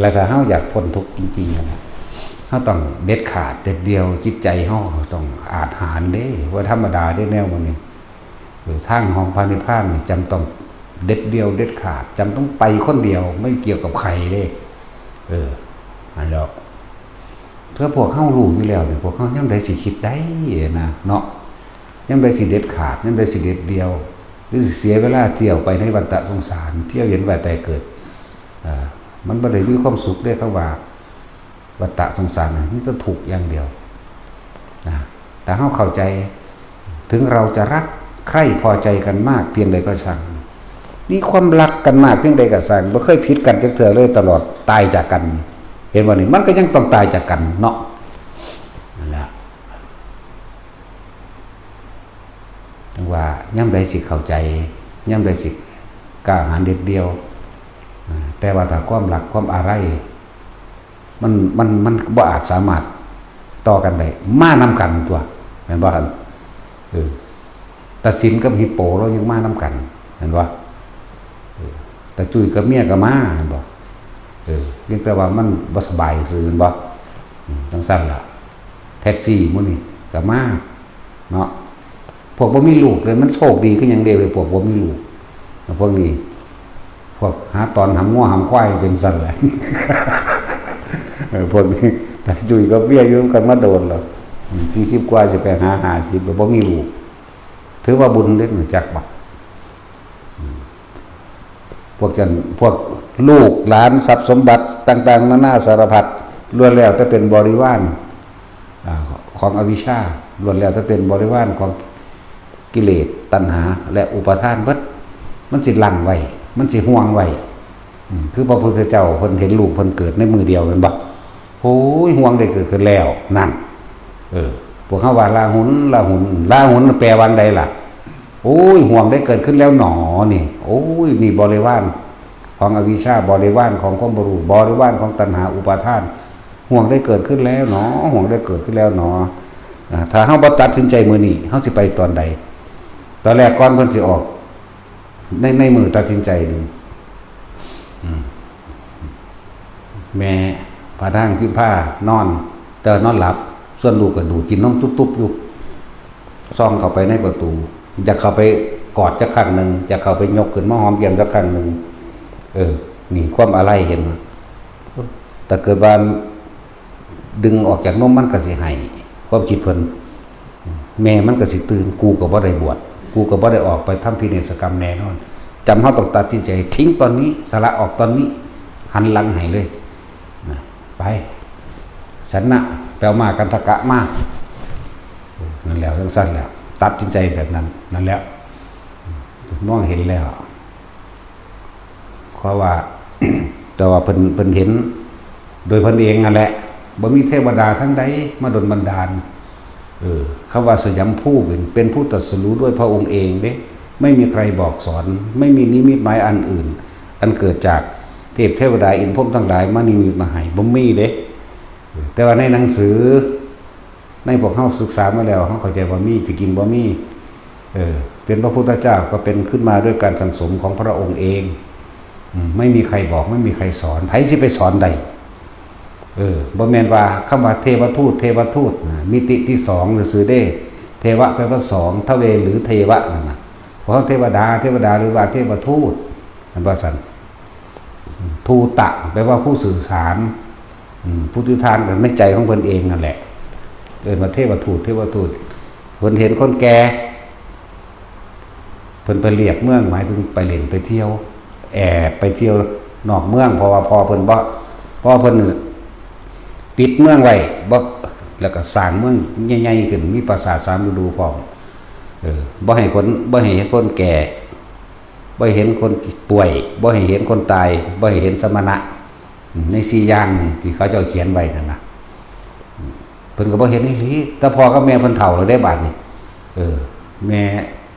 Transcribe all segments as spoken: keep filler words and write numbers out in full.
แล้วถ้าเฮาอยากพ้นทุกข์จริงๆนะ เฮาต้องเด็ดขาดเด็ดเดี่ยว จิตใจเฮาต้องอาจหาญเด้ บ่ธรรมดาเด้แนวหมู่นี้ เออ ทางของพระนิพพานนี่จำต้องเด็ดเดี่ยวเด็ดขาด จำต้องไปคนเดียว ไม่เกี่ยวกับใครเด้ เออ อันแล้ว ถ้าพวกเฮารู้อยู่แล้วนี่ พวกเฮายามใดสิคิดได้นะ เนาะ ยามใดสิเด็ดขาด ยามใดสิเด็ดเดี่ยว หรือสิเสียเวลาเที่ยวไปในวัฏสงสาร เที่ยวเวียนว่ายตายเกิด อ่า มันบ่ได้มีความสุขเด้ คำว่าวัฏสงสารน่ะ มีแต่ทุกข์อย่างเดียว นะ แต่เฮาเข้าใจ ถึงเราจะรักใคร่พอใจกันมากเพียงใดก็ช่าง มีความรักกันมากเพียงใดก็ช่าง บ่เคยผิดกันจักเทื่อเลย ตลอดตายจากกัน เห็นบ่นี่ มันก็ยังต้องตายจากกันเนาะ นั่นแหละ จั่งว่ายามใดสิเข้าใจ ยามใดสิกล้าหาญเด็ดเดี่ยว อ่า แต่ว่าถ้าความรักความอาลัย มัน มัน มันบ่อาจสามารถต่อกันได้ มานำกันตั๊ว แม่นบ่หั่น เออ ตาสินกับฮิปโปลาวยังมานำกัน แม่นบ่ เออ ตาจุ้ยกับเมียก็มา แม่นบ่ เออ เพียงแต่ว่ามันบ่สบายซื่อ แม่นบ่ อืม จั่งซั้นล่ะ แท็กซี่หมู่นี้ก็มา เนาะ พวกบ่มีลูกเลย มันโชคดีคือหยังเด้ พวกบ่มีลูก พวกนี้ พวกหาตอนหำงัวหำควายเป็นซั้นแหละ เออ พวกนี้ ตาจุ้ยกับเมียอยู่นำกันมาโดนแล้ว อืม สี่สิบกว่าสิไปหาห้าสิบแล้วบ่มีลูก ถือว่าบุญเด้ รู้จักบ่ อืม พวกจั่น พวกลูกหลานทรัพย์สมบัติต่างๆ นานาสารพัด ล้วนแล้วแต่เป็นบริวาร อ่า ของอวิชชา ล้วนแล้วแต่เป็นบริวารของกิเลส ตัณหา และอุปาทานเบิด มันสิลังไว้ มันสิห่วงไว้ อืม คือพระพุทธเจ้าเพิ่นเห็นลูกเพิ่นเกิดในมื้อเดียว แม่นบ่ โอ้ย ห่วงได้เกิดขึ้นแล้ว นั่น เออ พวกเฮาว่าลาหุน ลาหุน ลาหุนแปลว่าใดล่ะ โอ้ย ห่วงได้เกิดขึ้นแล้วหนอ นี่ โอ้ย นี่บริวารของอวิชชา บริวารของความบ่รู้ บริวารของตัณหาอุปาทาน ห่วงได้เกิดขึ้นแล้วหนอ ห่วงได้เกิดขึ้นแล้วหนอ อ่า ถ้าเฮาบ่ตัดสินใจมื้อนี้ เฮาสิไปตอนใด ตอนแรกก่อนเพิ่นสิออก ใน ในมื้อตัดสินใจนี่ อืม แม่พระนางพิมพานอน แต่นอนหลับ ส่วนลูกก็ดูดกินนมตุ๊บๆ อยู่ ส่องเข้าไปในประตู อยากเข้าไปกอดจักครั้งหนึ่ง อยากเข้าไปยกขึ้นมาหอมแก้มจักครั้งหนึ่ง เออ นี่ความอาลัย เห็นบ่ ถ้าเกิดว่า ดึงออกจากนมมันก็สิไห้ ความคิดเพิ่น แม่มันก็สิตื่น กูก็บ่ได้บวช กูก็บ่ได้ออกไปทำพิเนศกรรมแน่นอน จำเฮาต้องตัดสินใจทิ้งตอนนี้ สละออกตอนนี้ หันหลังให้เลย นะ ไป ฉันนะ ไปเอามากันทกะมา นั่นแหละ จั่งซั้นแหละ ตัดสินใจแบบนั้น นั่นแหละ มองเห็นแล้ว เพราะว่า แต่ว่าเพิ่น เพิ่นเห็นโดยเพิ่นเองนั่นแหละ บ่มีเทวดาทางใดมาดลบันดาล เออ คำว่าสยามภูเป็น เป็นผู้ตรัสรู้ด้วยพระองค์เองเด้ ไม่มีใครบอกสอน ไม่มีนิมิตหมายอันอื่น อันเกิดจากเทพเทวดาอินทร์พรหมทั้งหลายมานิมิตมาให้ บ่มีเด้ แต่ว่าในหนังสือ ในพวกเฮาศึกษามาแล้ว เฮาเข้าใจว่ามี ที่จริงบ่มี เออ เป็นพระพุทธเจ้าก็เป็นขึ้นมาด้วยการสั่งสมของพระองค์เอง อืม ไม่มีใครบอก ไม่มีใครสอน ไผสิไปสอนได้ เออ บ่แม่นว่าคำว่าเทวทูต เทวทูตนะ มิติที่สองซื่อๆเด้ เทวะแปลว่าสอง ทเวหรือเทวะนั่นน่ะ เพราะเทวดา เทวดา หรือว่าเทวทูต มันว่าซั่น ทูตะ แปลว่าผู้สื่อสาร อืม ผู้สื่อสารกันในใจของเพิ่นเองนั่นแหละ เอิ้นว่าเทวทูต เทวทูต เพิ่นเห็นคนแก่ เพิ่นไปเลียบเมือง หมายถึงไปเล่นไปเที่ยว แอบไปเที่ยวนอกเมือง เพราะว่าพ่อเพิ่นบ่ พ่อเพิ่นปิดเมืองไว้ บ่ แล้วก็สร้างเมืองใหญ่ๆขึ้น มีปราสาทสามฤดูพร้อม เออ บ่ให้คน บ่ให้เห็นคนแก่ บ่ให้เห็นคนป่วย บ่ให้เห็นคนตาย บ่ให้เห็นสมณะ อืม ในสี่อย่างนี่ที่เขาเจ้าเขียนไว้นั่นน่ะ อืม เพิ่นก็บ่เห็นอีหลี แต่พ่อกับแม่เพิ่นเฒ่าแล้วเด้บาดนี้ เออ แม่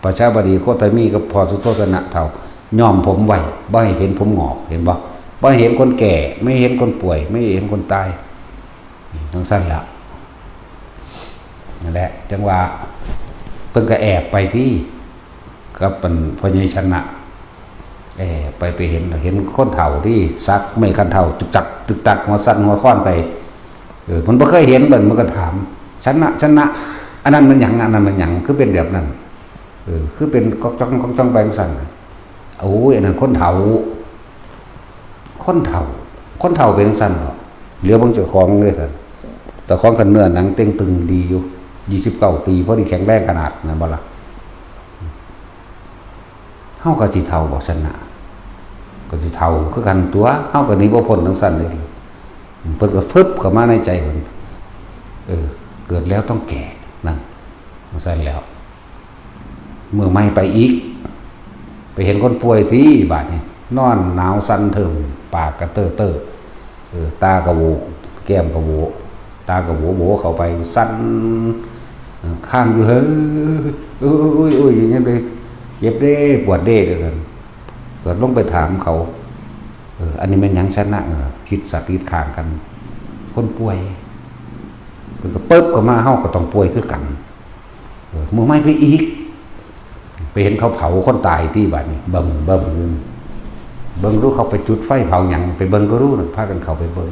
ประชาบดีโคตมีกับพ่อสุโธทนะเฒ่า ย้อมผมไว้ บ่ให้เห็นผมหงอก เห็นบ่ บ่ให้เห็นคนแก่ ไม่ให้เห็นคนป่วย ไม่ให้เห็นคนตาย อืม จั่งซั้นล่ะ นั่นแหละ จั่งว่า เพิ่นก็แอบไปติ กับอันพ่อใหญ่ชนะ เออไปไปเห็นเห็นคนเฒ่าที่สักไม้คันเฒ่าตึกตักตึกตักหัวสั่นหัวคว่ำไป เออมันบ่เคยเห็นมันมันก็ถาม ชนะชนะ อันนั้นมันหยังอันนั้นมันหยังคือเป็นแบบนั้น เออคือเป็นก๊อกจ้องก๊อกจ้องไปจั่งซั่นน่ะโอ้ยอันนั้นคนเฒ่า คนเฒ่า คนเฒ่าเป็นจั่งซั่นบ่เหลียวเบิ่งเจ้าของเลยซั่นเจ้าของคันเนื้อหนังเต่งตึงดีอยู่ยี่สิบเก้าปีพอดีแข็งแรงขนาดนั้นบ่ล่ะ เฮาก็สิเฒ่าบ่ซั่นน่ะก็สิเฒ่าคือกันตัวเฮาก็หนีบ่พ้นจั่งซั่นเด้เพิ่นก็ฟึบเข้ามาในใจเพิ่นเออเกิดแล้วต้องแก่นั่นจั่งซั่นแล้วมื้อใหม่ไปอีกไปเห็นคนป่วยติบาดนี้นอนหนาวสั่นเทิ่มปากกะเต้อๆ เออตากะโหวแก้มกะโหวตากะโหวโหวเข้าไปสั่นเออค้างอยู่เฮ้ยโอ้ยโอ้ยอย่างเงี้ยไปเจ็บเด้ปวดเด้เด้อซั่นเกิดลงไปถามเขาเอออันนี้แม่นหยังซั่นนะเออคิดสัตว์คิดข้างกัน คนป่วยเพิ่นก็ปึ๊บเข้ามาเฮาก็ต้องป่วยคือกัน เออมื้อใหม่ไปอีก ไปเห็นเขาเผาคนตายที่บาดนี้เบิ่งเบิ่งอยู่เบิ่งดูเขาไปจุดไฟเผาหยังไปเบิ่งก็รู้นะพากันเข้าไปเบิ่ง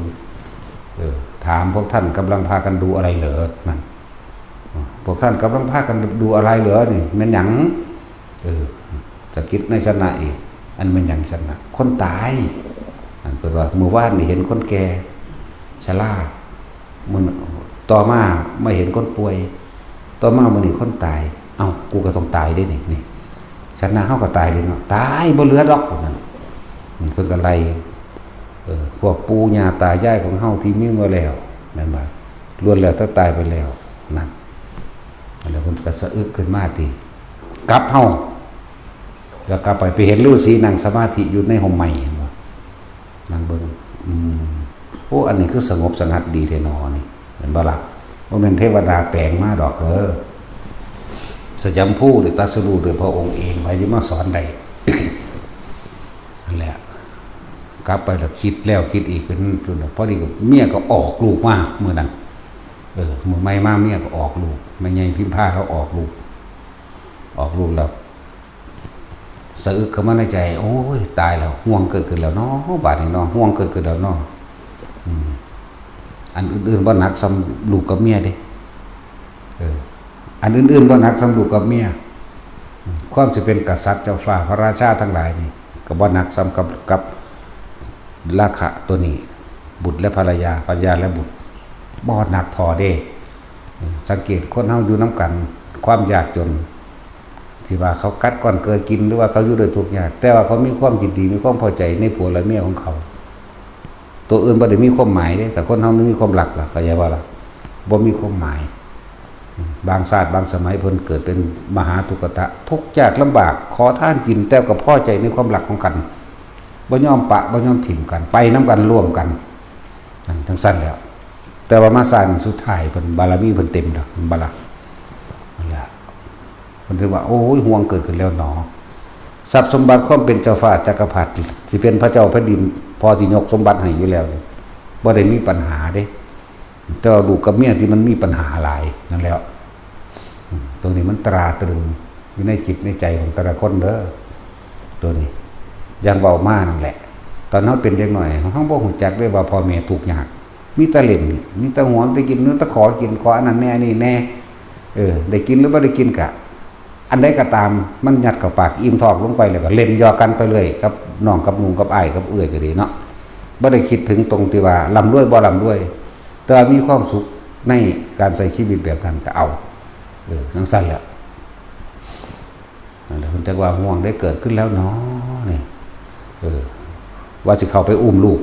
เออถามพวกท่านกำลังพากันดูอะไรเหรอนั่นพวกท่านกำลังพากันดูอะไรเหรอนี่แม่นหยังเออจะคิดในชนะอีก อันแม่นหยังชนะคนตายอันเปิดว่าเมื่อวานนี่เห็นคนแก่ชรา มื้อต่อมามาเห็นคนป่วย ต่อมามื้อนี้คนตาย เอ้ากูก็ต้องตายเด้นี่นี่ฉันนะเฮาก็ตายเด้เนาะตายบ่เหลือดอกว่าซั่นอืมเพิ่นก็ไล่เออพวกปู่ย่าตายายของเฮาที่มีมาแล้วแม่นบ่ล้วนแล้วแต่ตายไปแล้วนั่นแล้วเพิ่นก็สะอึกขึ้นมาติกลับเฮาแล้วกลับไปไปเห็นฤาษีนั่งสมาธิอยู่ในฮ่มไม้เห็นบ่ นั่งเบิ่งอืมโอ้อันนี้คือสงบสงัดดีแท้หนอนี่แม่นบ่ล่ะบ่แม่นเทวดาแปลงมาดอกเด้อสยามภูนี่ตรัสรู้ด้วยพระองค์เองไผสิมาสอนได้นั่นแหละกลับไปแล้วคิดแล้วคิดอีกเป็นพอดีกับเมียก็ออกลูกมามื้อนั้นเออมื้อใหม่มาเมียก็ออกลูกแม่ใหญ่พิมพาลาวออกลูกออกลูกแล้ว สะอึกเข้ามาในใจ โอ้ย ตายแล้ว ห่วงเกิดขึ้นแล้วเนาะ บาดนี้เนาะ ห่วงเกิดขึ้นแล้วเนาะ อืม อันอื่นๆบ่หนักส่ำลูกกับเมียเด้ เออ อันอื่นๆบ่หนักส่ำลูกกับเมีย อืม ความสิเป็นกษัตริย์เจ้าฟ้าพระราชาทั้งหลายนี่ ก็บ่หนักส่ำกับ กับราคะตัวนี้ บุตรและภรรยา ภรรยาและบุตร บ่หนักเท่าเด้ อืม สังเกตคนเฮาอยู่นำกัน ความยากจน สิว่าเขากัดก้อนเกลือกินหรือว่าเขาอยู่ด้วยทุกข์ยากแต่ว่าเขามีความยินดีมีความพอใจในผัวและเมียของเขา ตัวอื่นบ่ได้มีความหมายเด้แต่คนเฮามันมีความรักล่ะเข้าใจบ่ล่ะบ่มีความหมายอืมบางชาติบางสมัยเพิ่นเกิดเป็นมหาทุกขะทุกข์ยากลำบากขอทานกินแต่ก็พอใจในความรักของกันบ่ยอมปะบ่ยอมถิ่มกันไปนำกันร่วมกันนั่นจั่งซั่นแหล้วแต่ว่ามาชาตินี้สุดท้ายเพิ่นบารมีเพิ่นเต็มแล้วเพิ่นบ่ล่ะนั่นแหละ มันถึงว่าโอ้ยห่วงเกิดขึ้นแล้วหนอทรัพย์สมบัติความเป็นเจ้าฟ้าจักรพรรดิสิเป็นพระเจ้าแผ่นดินพอสิยกสมบัติให้อยู่แล้วนี่บ่ได้มีปัญหาเด้แต่ว่าลูกกับเมียที่มันมีปัญหาหลายนั่นแหล้วอืมตรงนี้มันตราตรึงอยู่ในจิตในใจของแต่ละคนเด้อตัวนี้อย่างเว้ามานั่นแหละ ตอนเฮาเป็นเด็กน้อยเฮาบ่ฮู้จักเลยว่าพ่อแม่ทุกข์ยาก มีแต่เล่นนี่มีแต่หวงแต่กินมีแต่ขอกินขออันนั้นแน่อันนี้แน่เออได้กินหรือบ่ได้กินกะ อันใดก็ตามมันยัดเข้าปากอิ่มท้องลงไปแล้วก็เล่นหยอกกันไปเรื่อยกับน้องกับนุงกับอ้ายกับเอื้อยก็ดีเนาะบ่ได้คิดถึงตรงที่ว่าร่ำรวยบ่ร่ำรวยแต่ว่ามีความสุขในการใช้ชีวิตแบบนั้นก็เอาเออจั่งซั่นแหละ นั่นแหละเพิ่นจักว่าห่วงได้เกิดขึ้นแล้วเนาะนี่เออว่าสิเข้าไปอุ้มลูก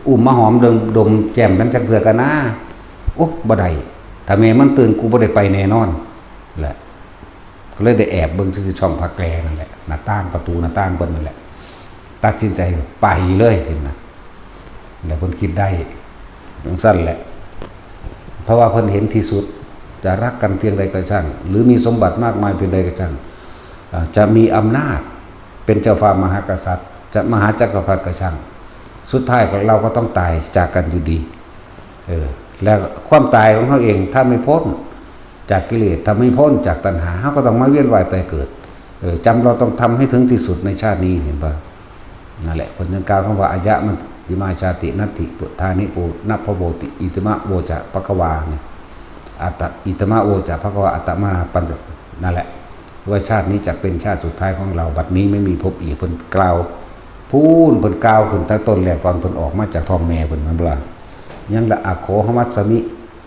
อุ้มมาหอมดมดมแก้มมันจักเทื่อกันนะโอ้บ่ได้ถ้าแม่มันตื่นกูบ่ได้ไปแน่นอนแหละก็เลยได้แอบเบิ่งซื่อๆช่องผักแกนั่นแหละหน้าต่างประตูหน้าต่างเพิ่นนั่นแหละตัดสินใจไปเลยเพิ่นนะ แล้วเพิ่นคิดได้จั่งซั่นแหละ เพราะว่าเพิ่นเห็นที่สุด จะรักกันเพียงใดก็ช่าง หรือมีสมบัติมากมายเพียงใดก็ช่างอ่าจะมีอำนาจเป็นเจ้าฟ้ามหากษัตริย์ จะมหาจักรพรรดิก็ช่าง สุดท้ายเราก็ต้องตายจากกันอยู่ดี เออ และความตายของเขาเองถ้าไม่พ้นจากกิเลสถ้าไม่พ้นจากตัณหาเขาก็ต้องมาเวียนว่ายตายเกิด เออ จำเราต้องทำให้ถึงที่สุดในชาตินี้ เห็นปะ นั่นแหละ เพิ่นยังกล่าวคำว่า อายะมันติมาชาติ นัตถิพุทธานิโพ นัพพโวติ อิติมะโวจะภะคะวาเนี่ย อัตตะ อิติมะโวจะภะคะวา อัตตะมาปัญจ นั่นแหละ ว่าชาตินี้จะเป็นชาติสุดท้ายของเรา บัดนี้ไม่มีพบอีก เพิ่นกล่าว พูนเพิ่นกล่าวขึ้นตั้งต้นแรก ตอนเพิ่นออกมาจากท้องแม่เพิ่น นั่นล่ะ ยังละ อโขหมัสสมิ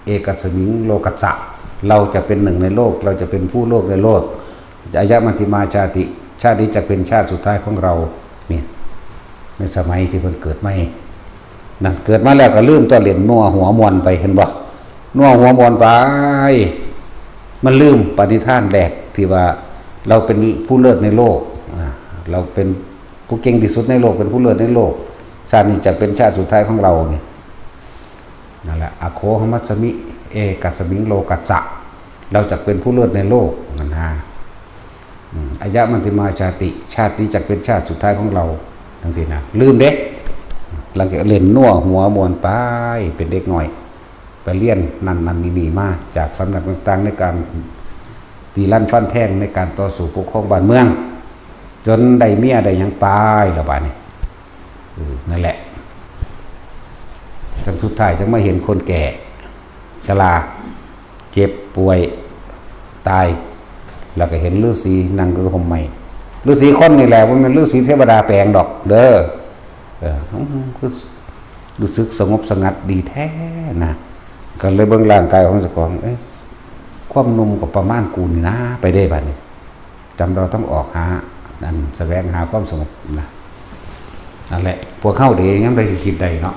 เอกัสมิงโลกัสสะ เราจะเป็นหนึ่งในโลก เราจะเป็นผู้โลกในโลก อายะมันติมาชาติ ชาตินี้จะเป็นชาติสุดท้ายของเรา นี่ ในสมัยที่เพิ่นเกิดมาเอง นั่น เกิดมาแล้วก็ลืมตัวเล่นนัวหัวมวนไป เห็นบ่ นัวหัวมวนไป มันลืมปณิธานแรกที่ว่า เราเป็นผู้เลิศในโลก อ่า เราเป็นผู้เก่งที่สุดในโลก เป็นผู้เลิศในโลก ชาตินี้จะเป็นชาติสุดท้ายของเราเนี่ย นั่นแหละ อโขหมัสสมิ เอกัสมิงโลกัสสะ เราจะเป็นผู้เลิศในโลก นั่นนะ อืม อายะมันติมาชาติ ชาตินี้จะเป็นชาติสุดท้ายของเรา จังซี้นะ ลืมเด้ หลังจากเล่นนัวหัวมวนไป เป็นเด็กน้อย ไปเรียนนั่นนั่นนี่นี่มา จากสำนักต่างๆ ในการตีลันฟันแทง ในการต่อสู้ปกครองบ้านเมือง จนได้เมียได้หยังไปแล้วบาดนี้ เออ นั่นแหละ จนสุดท้ายจังมาเห็นคนแก่ ชรา เจ็บป่วย ตาย แล้วก็เห็นฤๅษีนั่งอยู่ห่มไม้ ฤๅษีคนนี่แหละ บ่แม่นฤๅษีเทวดาแปลงดอก เด้อ เออ คือรู้สึกสงบสงัดดีแท้นะ ก็เลยเบิ่งร่างกายของเจ้าของ เอ๊ะ ความหนุ่มก็ประมาณกูนี่นะ ไปได้บัดนี้ จำเราต้องออกหา อันแสวงหาความสงบนะ นั่นแหละ พวกเฮาเด้ยังได้สิคิดได้เนาะ